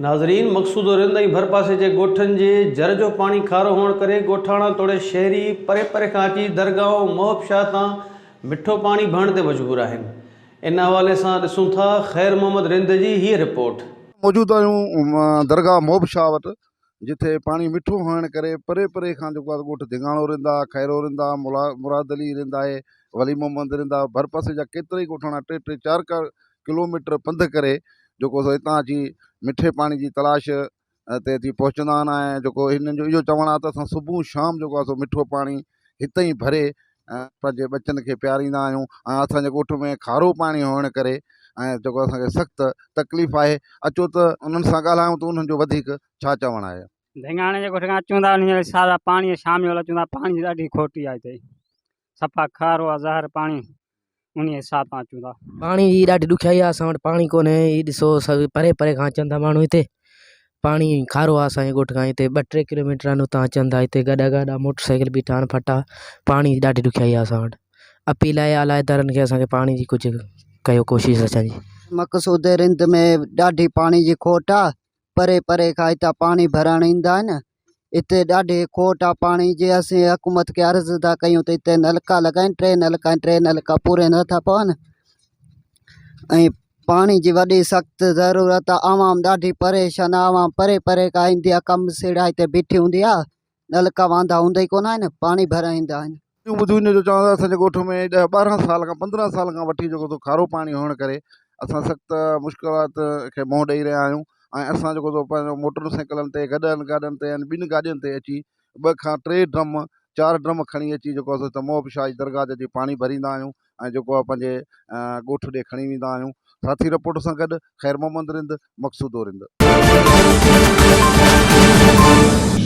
ناظرين مقصود رند ۽ ڀرپاسي جي ڳوٺن جي جر جو پاڻي کارو هئڻ ڪري ڳوٺاڻا توڙي شهري پري پري کان اچي درگاهه محب شاهه تان مٺو پاڻي ڀرڻ تي مجبور آهن. ان حوالي سان ڏسون ٿا خير محمد رند جي هيء رپورٽ. موجود آهيون درگاهه محب شاهه وٽ جتي پاڻي مٺو هئڻ ڪري پري پري کان جيڪو آهي ڳوٺ ڌڱاڻو رند آهي، خيرو رند آهي، مراد علي رند آهي، ولي محمد رند آهي، ڀرپاسي جا ڪيترائي ڳوٺاڻا ٽي ٽي چار چار ڪلوميٽر پنڌ ڪري جيڪو سو هتان اچي مٺي پاڻي جي تلاش تي اچي پهچندا آهن ۽ جيڪو هنن جو اهو چوڻ آهي ته اسان صبح شام جيڪو آهي سو مٺو پاڻي هتي ئي ڀري پنهنجي ٻچن کي پياريندا آهيون ۽ اسانجي ڳوٺ ۾ کارو پاڻي هئڻ ڪري ۽ جيڪو اسانکي سخت تڪليف آهي اچو ته انهن سان ڳالهايون ته انهن جو وڌيڪ ڇا چوڻ آهي. ڌڱاڻي جي ڳوٺ کان اچون ٿا انهي سارا پاڻي شام جو اچون ٿا پاڻي جي ڏاڍي کوٽي آهي هتي صفا کارو آهي زهر پاڻي انهي حساب سان اچون ٿا. پاڻي جي ڏاڍي ڏکيائي آهي اسان وٽ پاڻي ڪونهي هي ڏسو سڀ پري پري کان اچن ٿا ماڻهو هتي پاڻي کارو آهي اسان جي ڳوٺ کان هتي ٻه ٽي ڪلو ميٽر آهن اتان اچن ٿا هتي گڏا گاڏا موٽر سائيڪل بيٺا آهن ڦٽا پاڻي جي ڏاڍي ڏکيائي آهي اسان وٽ اپيل آهي اعليٰ ادارن کي اسان کي پاڻي جي ڪجهه ڪيو ڪوشش اسان جي. مقصود رند ۾ ڏاڍي پاڻي جي کوٽ آ پري پري کان هتان پاڻي ڀرڻ ايندا آهن اتي ڏاڍي کوٽ آ پاڻي جي اسين حڪومت کي عرض ٿا ڪيون ته اتي نلڪا لڳائين ٽي نلڪا آهن ٽي نلڪا پوري نٿا پون ۽ پاڻي جي وڏي سخت ضرورت آ عوام ڏاڍي پريشان آ عوام پري پري کان ايندي آ ڪم سيڙائي هتي بيٺي هوندي آ نلڪا واندا هوندا ئي ڪونه آهن پاڻي ڀرڻ ايندا آهن. ٻيون ٻڌو ان جو چوڻ ته اسان جي ڳوٺ ۾ ڏهه ٻارهن سال کان پندرهن سال کان وٺي جيڪو سو کارو پاڻي هئڻ ڪري اسان سخت مشڪلات کي منهن ڏئي رهيا آهيون ۽ اسان جيڪو سو پنهنجو موٽر سائيڪلن تي گڏهن گاڏن تي ۽ ٻن گاڏين تي اچي ٻه کان ٽي ڊرم چار ڊرم کڻي اچي جيڪو سو هتي محب شاهه جي درگاهه تي اچي پاڻي ڀريندا آهيون ۽ جيڪو آهي پنهنجي ڳوٺ ڏي کڻي ويندا آهيون ساٿي رپورٽ سان گڏ خير محمد رند مقصودو رند.